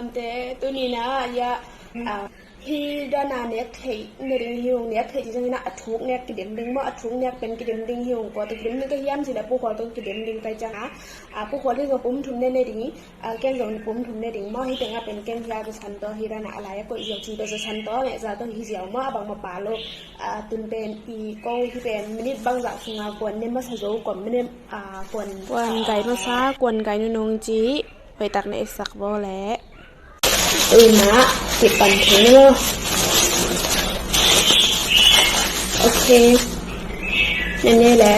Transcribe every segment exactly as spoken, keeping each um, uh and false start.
Te tuni na ya, ah, hi dana nek thei na ding hi ung, nek thei ci zong ina a thuk nek kidem ding maw, a thuk nek pen kidem ding hi ung, kua tawh kidem ding ka hiam ci le Pu Khual tawh kidem ding kai ciang a, ah, Pu Khual hi zong pum thum ne ne ding, ah, ken zong pum thum ne ding maw, hi teng a pen ken hi a zasan tawh hi dana a lai a koih ziau ci tawh zasan tawh ne za tawh hi ziau maw, a bang maw pa lo, ah, tun pen i ko hi pen minute bangzah sunga kuan ne masa zo, kuan minute, ah, kuan, kuan gai masa, kuan gai nunung ci. Hoihtak na i sak bo le. Ui ma, i pan thei lo. Ok. Nene le.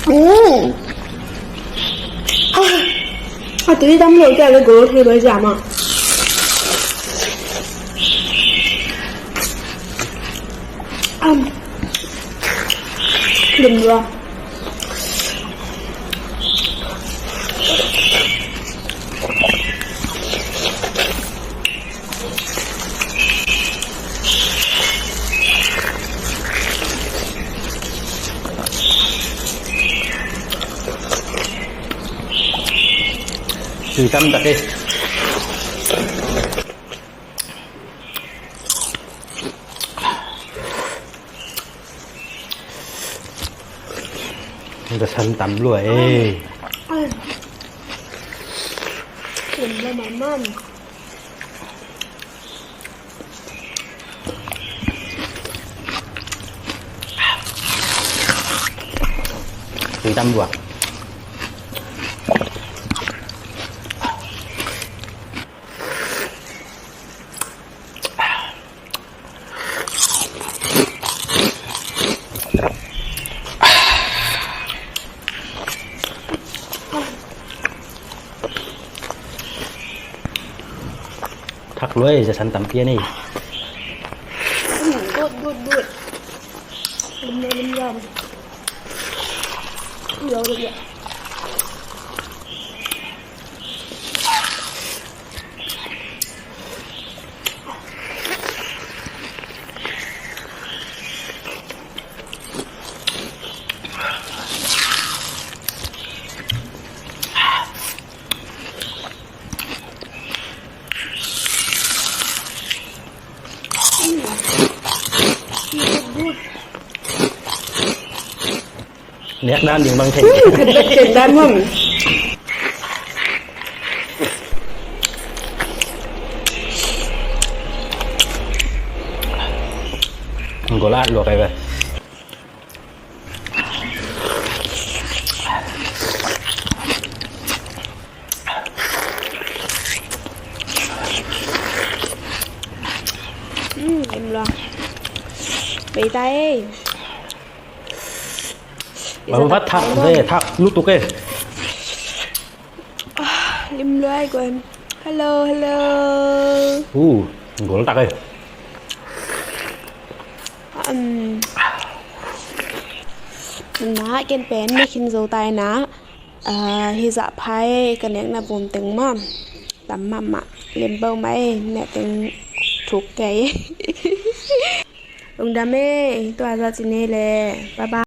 Mm. Ah. A tui tam lo kei le gol thei lo jama. Am. Lim lua. Tui tam tak e. Zasan tam lua e. Ai. Kum lua mamam. Tui tam lua. Thak lua e, zasan tam pian e. Good, good, good. Lim lua, lim lua. Lim lua, lim lua. Nek dan ding bang thei. Hmm, khat bek thei dan mong. Gol at lua kai ba. Hmm, im lua. Bei ta e. Baru vat thak, thak lutuk e. Ah, lim lua e ko em. Hello, hello. Uh, gol tak e. Um, na ken pen ne khin zo tai na. Ah, hi zah phai ka nekna bum teng mah tam mahmah, lem bau mah e, nek teng thuk kei. Lungdam e, tua zah ci ne le. Bye bye.